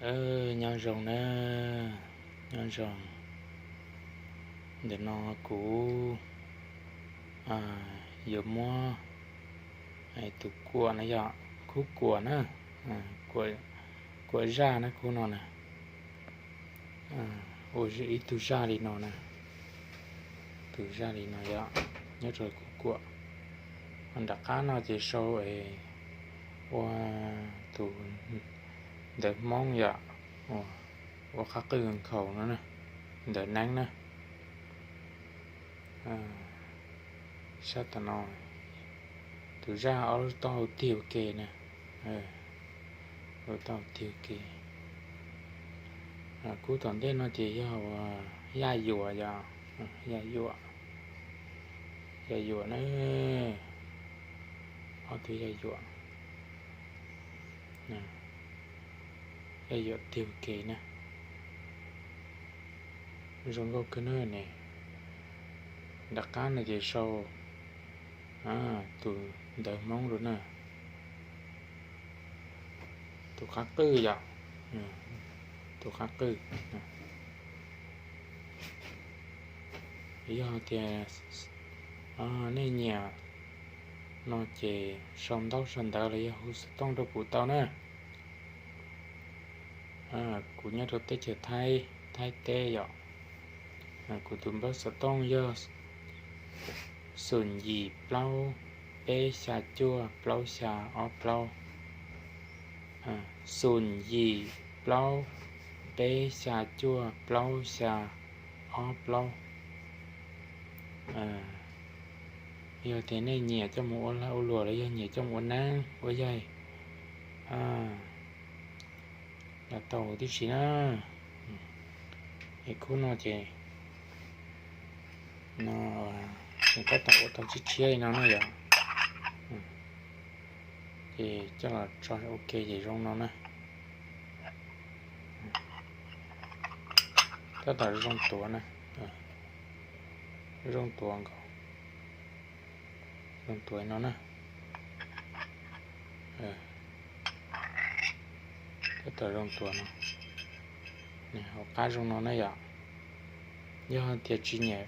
Nyob zoo na, nyob zoo. Ntawm no kuv yuav muab tus kuam no yog khub kuam na, kuam zaj na, khub no na, ua ib tug zaj li no na, tus zaj li no yog nyob rau khub kuam. Nram qab no ces sau es ua tus ntawv Hmoob yom, ua qab qwj nkhaus no, ntawv neeb na. Sab tom no, tus zaj ob lub taub hau tiag ua ke na, lub taub hau tiag ua ke. Kub tom ntej no ces yog ua yaj yuam yom, yaj yuam, yaj yuam na, ob tug yaj yuam, yaj yuam tiag ua ke na. Zoo nkauj kawg na ne. Nram qab no ces sau tus ntawv Hmoob rau na, tus qab qwj yom, tus qab qwj. Yog tias nej nyiam no ces sau ntaub sau ntawv los yog hu xov tooj rau kuv tau na. Kuv nyob rau teb chaws Thaib, Thaib teb yom. Kuv tus npawb xov tooj yog xoom yim plaub peb xya cuaj plaub xya ob plaub, xoom yim plaub peb xya cuaj plaub xya ob plaub. Yog tias nej nyiam coj mus ua lag ua luam los yog nyiam coj mus ua neeb ua yaig los tau huv tib si na. Es khub no ces no, tab tom ua tau tshiab tshiab li no na yom. Ces coj los tso ua ke ces zoo no na. Tab tom zoo tuav na, zoo tuav nkaus, zoo tuav no na. Tab tom zoo tuav no, hauv qab zoo no na yom. Yog tias tsis nyiam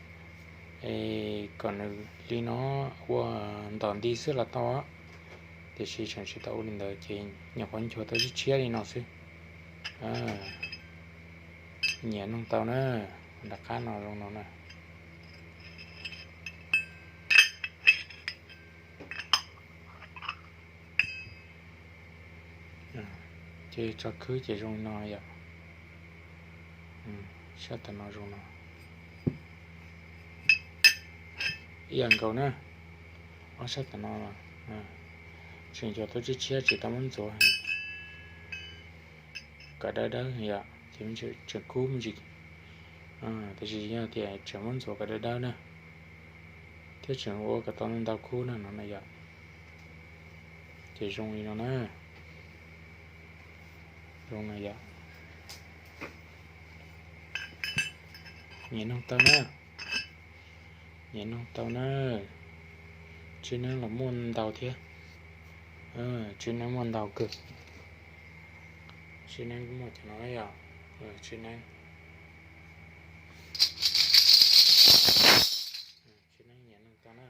kom nws li no ua ntom nti xwb los tau, tiam sis tseem tsis tau ua li ntawd ces nyuam qhuav nchuav tau tshiab tshiab li no xwb. Nyiam noog tau na, nram qab no zoo no na. Ces tso khwb ces zoo no yom. Sab tom no zoo no. Ib yam nkaus na, ob sab tom no tseem nchuav tau tshiab tshiab tsis tau muab ntxuav kom dawb dawb yom, ces tseem kub me ntsis. Tiam sis yog tias tseem muab ntxuav kom dawb dawb na, thiab tseem ua kom tau ntau khub na no na yom. Ces zoo li no na, zoo no yom. Nyiam noog tau na, nyiam noog tau na. Tswb neeb los muaj ntau thiab, tswb neeb muaj ntau kawg. Tswb neeb muaj cov no yom, tswb neeb, tswb neeb nyiam noog tau na.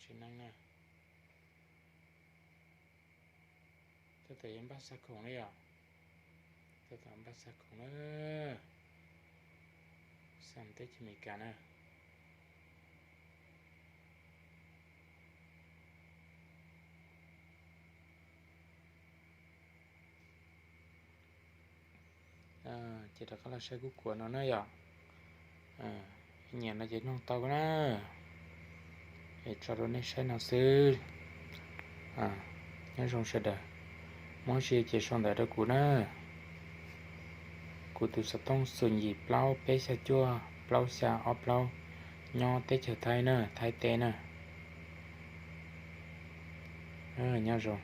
Tswb neeb na, tab tom yuav npaj xa khoom li yom, tab tom npaj xa khoom na, xa teb chaws Amelikas na. Ces rov qab los saib kub kuam no na yom. Nyiam no ces noog tau na. Es tso rau nej saib no xwb. Nyob zoo sawv daws, muaj dab tsi ces sau ntawv rau kuv na. Kuv tus xov tooj xoom yim plaub peb xya cuaj plaub xya ob plaub, nyob teb chaws Thaib na, Thaib teb na. Nyob zoo.